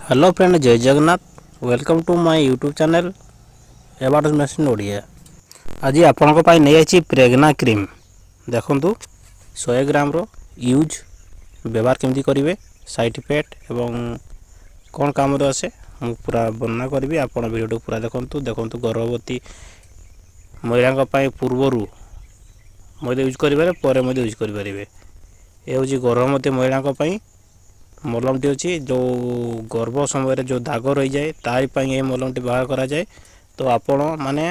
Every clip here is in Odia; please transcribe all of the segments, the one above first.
Hello friend, Jay Jagannath. Welcome to my YouTube channel About Medicine Odia. ଆଜି ଆପଣଙ୍କ ପାଇଁ ନେଇଆଇଛି ପ୍ରେଗନା କ୍ରିମ୍। ଦେଖନ୍ତୁ, 100 ଗ୍ରାମର ୟୁଜ୍, ବ୍ୟବହାର କେମିତି କରିବେ, ସାଇଡ଼୍ ଇଫେକ୍ଟ ଏବଂ କ'ଣ କାମରେ ଆସେ, ମୁଁ ପୁରା ବର୍ଣ୍ଣନା କରିବି। ଆପଣ ଭିଡ଼ିଓଟିକୁ ପୁରା ଦେଖନ୍ତୁ। ଦେଖନ୍ତୁ, ଗର୍ଭବତୀ ମହିଳାଙ୍କ ପାଇଁ ପୂର୍ବରୁ ମଧ୍ୟ ୟୁଜ୍ କରିପାରିବେ, ପରେ ମଧ୍ୟ ୟୁଜ୍ କରିପାରିବେ। ଏ ହେଉଛି ଗର୍ଭବତୀ ମହିଳାଙ୍କ ପାଇଁ ମଲମଟି ଅଛି। ଯେଉଁ ଗର୍ଭ ସମୟରେ ଯେଉଁ ଦାଗ ରହିଯାଏ, ତାରି ପାଇଁ ଏହି ମଲମଟି ବ୍ୟବହାର କରାଯାଏ। ତ ଆପଣ ମାନେ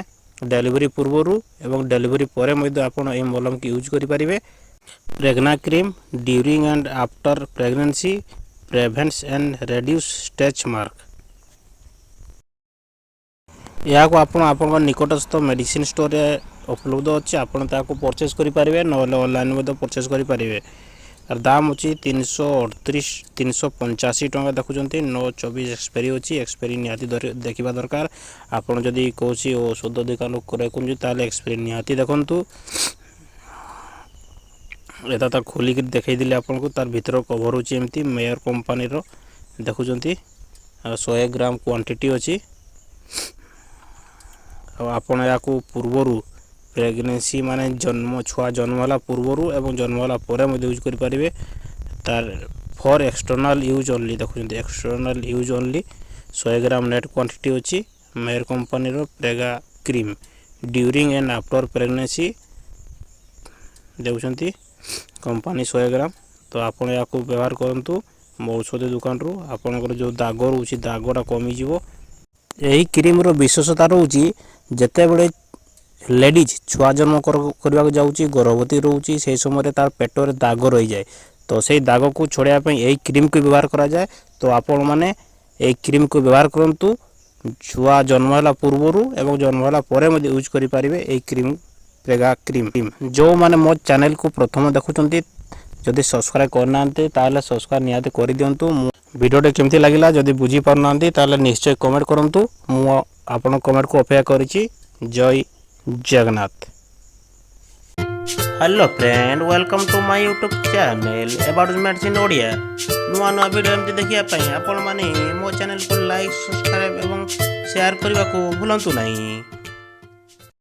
ଡେଲିଭରି ପୂର୍ବରୁ ଏବଂ ଡେଲିଭରି ପରେ ମଧ୍ୟ ଆପଣ ଏହି ମଲମକୁ ୟୁଜ୍ କରିପାରିବେ। Pregna cream during and after pregnancy prevents and reduce stretch mark. ଏହାକୁ ଆପଣ ଆପଣଙ୍କ ନିକଟସ୍ଥ ମେଡ଼ିସିନ ଷ୍ଟୋରରେ ଉପଲବ୍ଧ ଅଛି। ଆପଣ ତାହାକୁ ପରଚେସ୍ କରିପାରିବେ, ନହେଲେ ଅନଲାଇନ୍ ମଧ୍ୟ ପରଚେସ୍ କରିପାରିବେ। ତାର ଦାମ ଅଛି 338, 385 ଟଙ୍କା। ଦେଖୁଛନ୍ତି, 9/24 ଏକ୍ସପାୟରି ଅଛି। ଏକ୍ସପାୟରି ନିହାତି ଦେଖିବା ଦରକାର। ଆପଣ ଯଦି କୌଣସି ଔଷଧ ଦୋକାନରୁ କ୍ରୟ କରୁଛନ୍ତି, ତାହେଲେ ଏକ୍ସପାୟରି ନିହାତି ଦେଖନ୍ତୁ। ଏଟା ତା ଖୋଲିକିରି ଦେଖେଇଦେଲି ଆପଣଙ୍କୁ। ତାର ଭିତର କଭର ହେଉଛି ଏମିତି, ମେୟର କମ୍ପାନୀର। ଦେଖୁଛନ୍ତି, ଆଉ 100 ଗ୍ରାମ କ୍ୱାଣ୍ଟିଟି ଅଛି। ଆଉ ଆପଣ ଏହାକୁ ପୂର୍ବରୁ ପ୍ରେଗନେନ୍ସି, ମାନେ ଜନ୍ମ, ଛୁଆ ଜନ୍ମ ହେଲା ପୂର୍ବରୁ ଏବଂ ଜନ୍ମ ହେଲା ପରେ ମଧ୍ୟ ୟୁଜ୍ କରିପାରିବେ। ତାର ଫର୍ ଏକ୍ସଟର୍ନାଲ୍ ୟୁଜ୍ ଓନ୍ଲି। ଦେଖୁଛନ୍ତି, ଏକ୍ସଟର୍ନାଲ୍ ୟୁଜ୍ ଓନ୍ଲି। 100 ଗ୍ରାମ ନେଟ୍ କ୍ୱାଣ୍ଟିଟି ଅଛି। ମେୟର କମ୍ପାନୀର Prega cream during and after pregnancy. ଦେଖୁଛନ୍ତି, କମ୍ପାନୀ, 100 ଗ୍ରାମ। ତ ଆପଣ ଏହାକୁ ବ୍ୟବହାର କରନ୍ତୁ ଔଷଧ ଦୋକାନରୁ। ଆପଣଙ୍କର ଯେଉଁ ଦାଗ ରହୁଛି, ଦାଗଟା କମିଯିବ। ଏହି କ୍ରିମ୍ର ବିଶେଷତା ରହୁଛି, ଯେତେବେଳେ ଲେଡ଼ିଜ୍ ଛୁଆ ଜନ୍ମ କରିବାକୁ ଯାଉଛି, ଗର୍ଭବତୀ ରହୁଛି, ସେହି ସମୟରେ ତାର ପେଟରେ ଦାଗ ରହିଯାଏ। ତ ସେଇ ଦାଗକୁ ଛଡ଼ାଇବା ପାଇଁ ଏହି କ୍ରିମ୍କୁ ବ୍ୟବହାର କରାଯାଏ। ତ ଆପଣମାନେ ଏହି କ୍ରିମ୍କୁ ବ୍ୟବହାର କରନ୍ତୁ। ଛୁଆ ଜନ୍ମ ହେଲା ପୂର୍ବରୁ ଏବଂ ଜନ୍ମ ହେଲା ପରେ ମଧ୍ୟ ୟୁଜ୍ କରିପାରିବେ ଏହି କ୍ରିମ୍, ପ୍ରେଗା କ୍ରିମ୍। ଯେଉଁମାନେ ମୋ ଚ୍ୟାନେଲକୁ ପ୍ରଥମ ଦେଖୁଛନ୍ତି, ଯଦି ସବସ୍କ୍ରାଇବ୍ କରିନାହାନ୍ତି, ତାହେଲେ ସବସ୍କ୍ରାଇବ୍ ନିହାତି କରିଦିଅନ୍ତୁ। ମୁଁ ଭିଡ଼ିଓଟି କେମିତି ଲାଗିଲା, ଯଦି ବୁଝିପାରୁନାହାନ୍ତି, ତାହେଲେ ନିଶ୍ଚୟ କମେଣ୍ଟ କରନ୍ତୁ। ମୁଁ ଆପଣଙ୍କ କମେଣ୍ଟକୁ ଅପେକ୍ଷା କରିଛି। ଜୟ Jagannath. Hello friend, welcome to my YouTube channel About Medicine Odia. ନୂଆ ନୂଆ ଭିଡ଼ିଓ ଏମିତି ଦେଖିବା ପାଇଁ ଆପଣମାନେ ମୋ ଚ୍ୟାନେଲକୁ ଲାଇକ୍, ସବସ୍କ୍ରାଇବ୍ ଏବଂ ସେୟାର କରିବାକୁ ଭୁଲନ୍ତୁ ନାହିଁ।